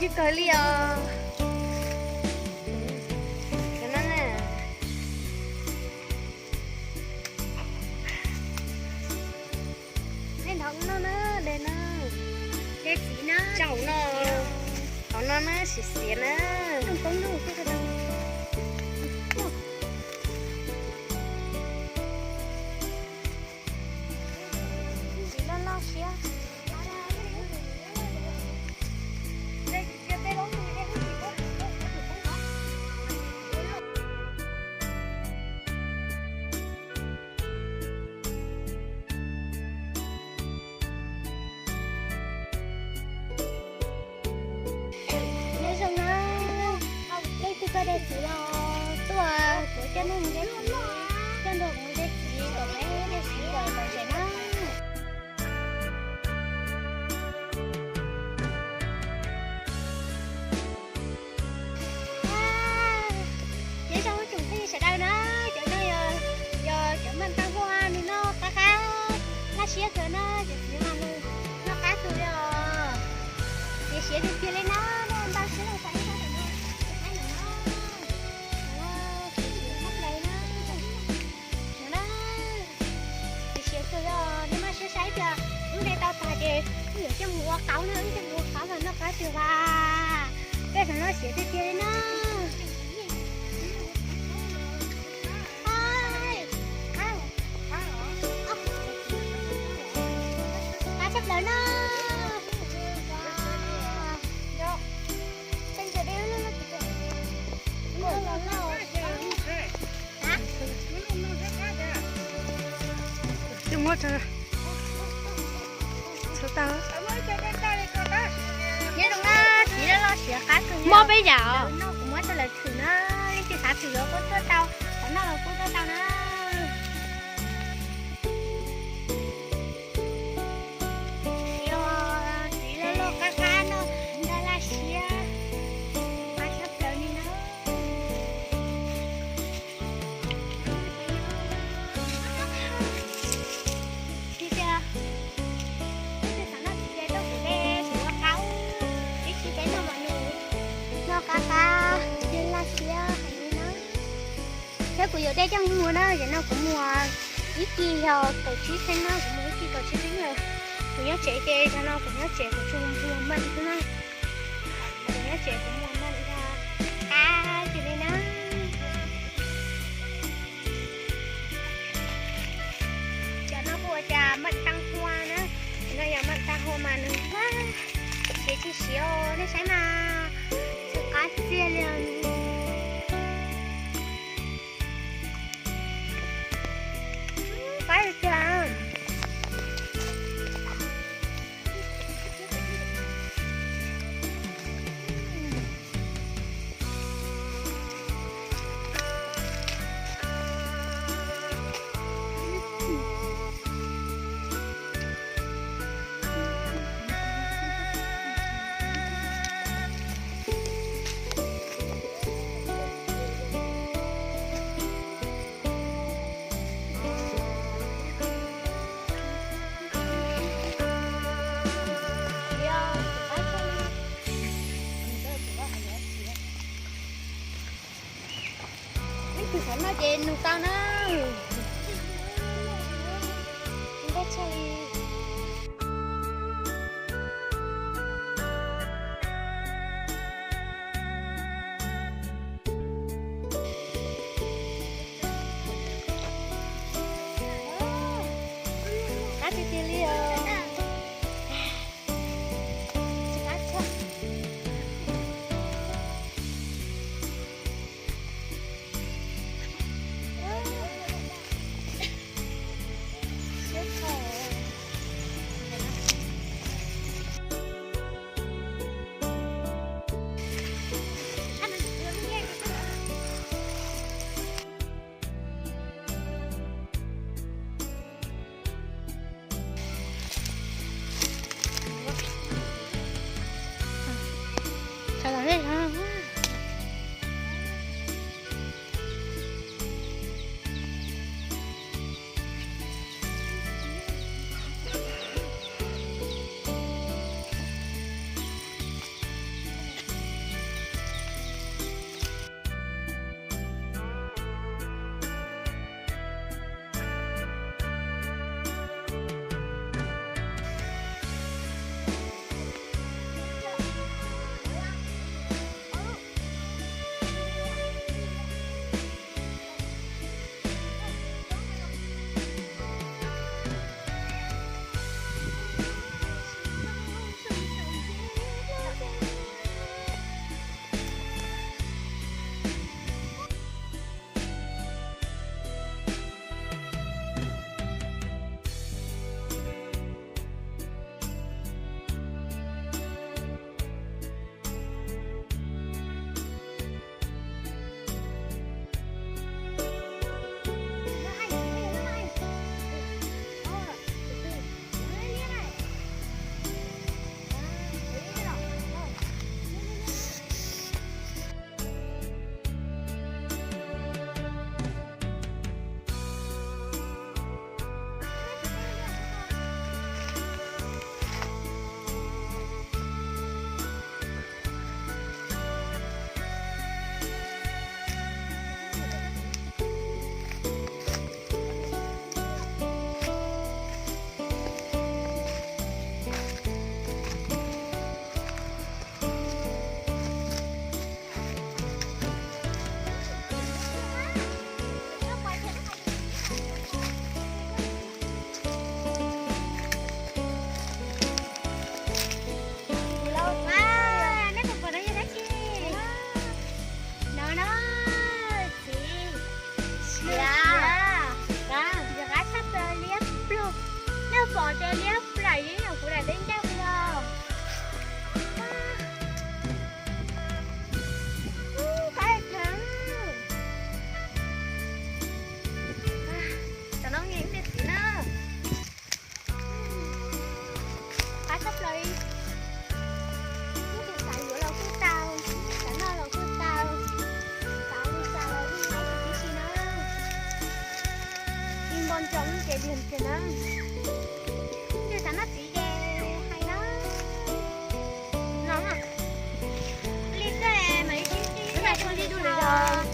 Ib kawg li os. Cov no na. Nej nov no na, de no. De txiv na. Tsaum no. Hauv no na, siav siav na. Txiv loj loj siab. Nyob zoo na, leej twg koj de txiv los tuaj, kuv coj nej mus de txiv, coj nrog kuv mus de txiv kom peb de txiv kom lom zem na. Nyob zoo tsoom phooj ywg sawv daws na, cov no yog, yog cov maj tau huaj nws noj qab qab, laj siab kawg na, cov txiv mas nws noj qab kawg li os. Siav siav tiag tiag li na, noj ntau siab los xav ib sab tam no, ib sab tam no, siav siav tshaj plaws na. No na, siav siav kawg li os, nej maj siab saib tias wb de tau tag ces wb yuav coj mus ua qaub na, wb coj mus ua qaub los noj qab tiag vas. Peb tam no siav tiag tiag li na. Qab tshaj plaws na. Twb muab tso, tso tau. Nyob zoo na, txiv loj loj siav qab kawg. Mob peb yam os. Lawv noj kuv muab rau lawv thwm na, leej twg xav thwm los kuj tuaj tau, xav noj los kuj tuaj tau na. Yog txiv loj loj qab qab noj ntau laj siab, qab tshaj plaws li na. Tsis tias, tsis tias xav noj tsis tias tuaj kuv de kuv ua qaub, ib tsis peb noj mas nws noj qab qab, yeej laj siab heev li na. Thiab kuv yuav de coj mus na, yam no kuv muag ib kis yog kaum tsib txheeb na, kuv muag ib kis kaum tsib txheeb lawm. Kuv nyob tsev ces yog no kuv nyob tsev kuv tsuas muag meem xwb na. Kuv nyob tsev kuv muag meem qab kawg li na. Cov no kuj ua cas meem tau hua na, no yog meem tau hua mas nws siav tsis siav, nej saib mas, tsis qab txiag li. Qab tiag. Ib tug xav noj ces nug tau na. Npaj tshaj li. Qab tiag tiag li os. Tsis qab tshaj. Zoo ces diag tiag na. Twb xav noj txiv ces hais na. No, li koj mam li sib sib li dua lwm zaus.